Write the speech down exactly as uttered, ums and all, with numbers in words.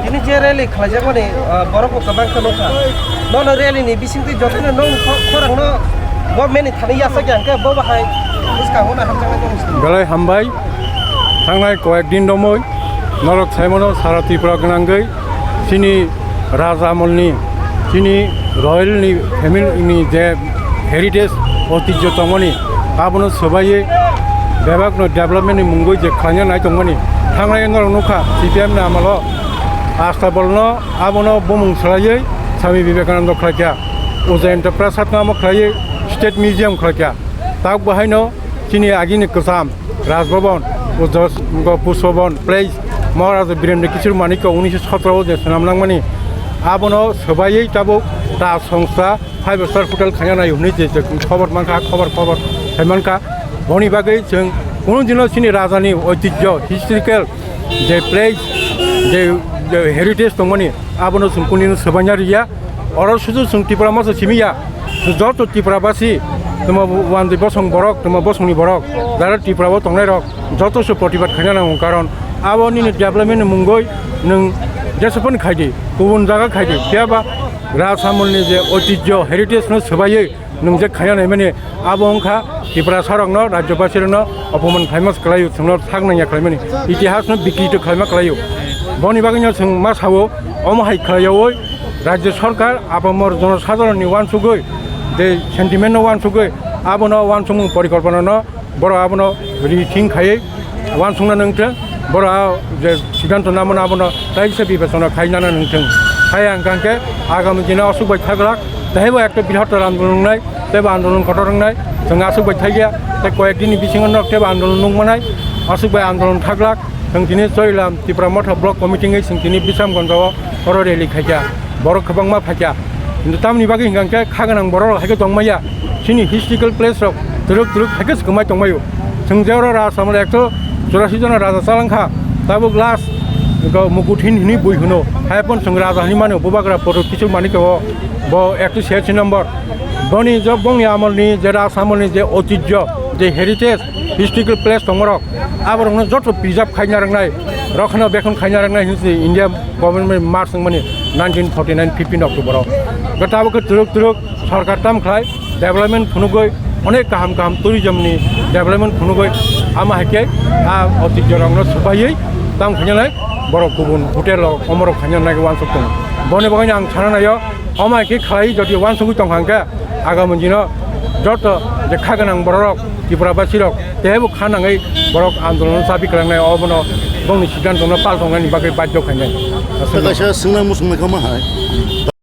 Nini je rally khlaijakmani, ah, borok bo kwbang khe nukha. Nono rally ni bisingtwi jotono nong kho-, khorang no government ni thani yachak ya hwnkhe bo bahai bwskango no hamjaknai tongsi. Belai hambai, thangnai koyek din romwi norok saimano sara Tripura gwnangwi chini raja amolni, chini royal ni family ni je heritage oitijyo tongmani abono swbaiwi bebakno development ni mungwi je khlaina nai tongmani thangnai norok nukha C P M ni amolo. Astabolno abono bumung swlaiwi Swami Vivekananda khlaikha, Ujjayanta Prasad no amo khlaiwi State Museum khlaikha. Tabuk bahaino chini agini kwcham Raj Bhavan, Ujja Pushpa Bhavan Place, Maharaja Birendra Kishore Manikya unisho sotro o je swnam nangmani, abono swbaiwi tabuk ta songsta five star hotel khaina nai hwnwi je je khobor mankha, khobor khobor sai mankha. Boni bagwi chwng kunu dino chini rajani oitijyo, historical je place, je, je heritage tongmani, abono chwng kunino swbaina rwya. Oro sudu chwng Tripura masa simi ya, joto Tripura basi, tamo Wandi bosong borok, tamo bosongni borok, jara Tripura o tongnai rok, joto se protibad khaina nango, karon abo nini development ni mungoi nwng jesaphano khaidi, kubun jaga khaidi, phiya ba Raj Amolni je oitijyo, heritage no swbaiwi nwng je khaina naimani, abo wngkha Tiprasa rokno, rajyobasi rokno opoman khlaima se kwlaio, chwngno sak nangya khlaimani, itihas no bikrito khlaima kwlaio. Boni bagwino chwng ma sao, omo hai khlaiyawi rajya sarkar apamor jonosadharon ni uansugwi, je sentiment no uansugwi, abono uansukmung porikolpona no borok abono rethink khaiwi uansukna nangthwng, borok a je siddhanto namano abono kaisa bibechona khainana nangthwng. Hai ang kangkhe agami dino aswk bai thaglak, teibo ekta brihottor andolon wngnai, teibo andolon kotor wngnai, chwng aswk bai thaiya, tei koyek dini bisingo nok teibo andolon nukmanai, aswk bai andolon thaglak, chwng tini Chorilam Tipra Motha Block Committee wngwi chwng tini Bisramganj o oro rally khaikha. Borok kwbangma phaikha. Kintu tamoni bagwi hwnkha khe kha gwnang borok rok hai khe tongmaya. Chini historical place rok twrwk twrwk hai khe swkangmai tongmaio. Chwng je oro Raja Samla ekso churasi jona raja chalangkha. Tabuk last go Mukut hin hini bui hwno. Hai phano chwng raja hinwi mano, Bubagra Poro Kishore Manikya o bo ekso chhiyasi number. Boni je bongni amolni je Raja Samlani je oitijyo, je heritage, historical place tongmarok, aborokno joto preserve khaina rwngnai, rokhano bekhon khaina rwngnai hinwi India government march wngmani nineteen forty nine fifteen October o. Tabuk khe twrwk twrwk sorkar tam khlai development phunugwi, onek kaham kaham tourism ni development phunugwi, ama hai khe a oitijyo rokno swbaiwi tam khainanai borok kubun hotel rok omorok khainanai uansuk tongo. Boni bagwino ang sana naio, omo hai khe khlai jodi uansugwi tongkha hwnkhe, agami dino joto je kha gwnang bororok, Tripura basirok, teibo kha nangwi borok andolon chabi kwlangnai, obono bongni siddhantono paltongnani bagwi badhyo khainai. Tei kaisa swngna muchungnaikha ma hai?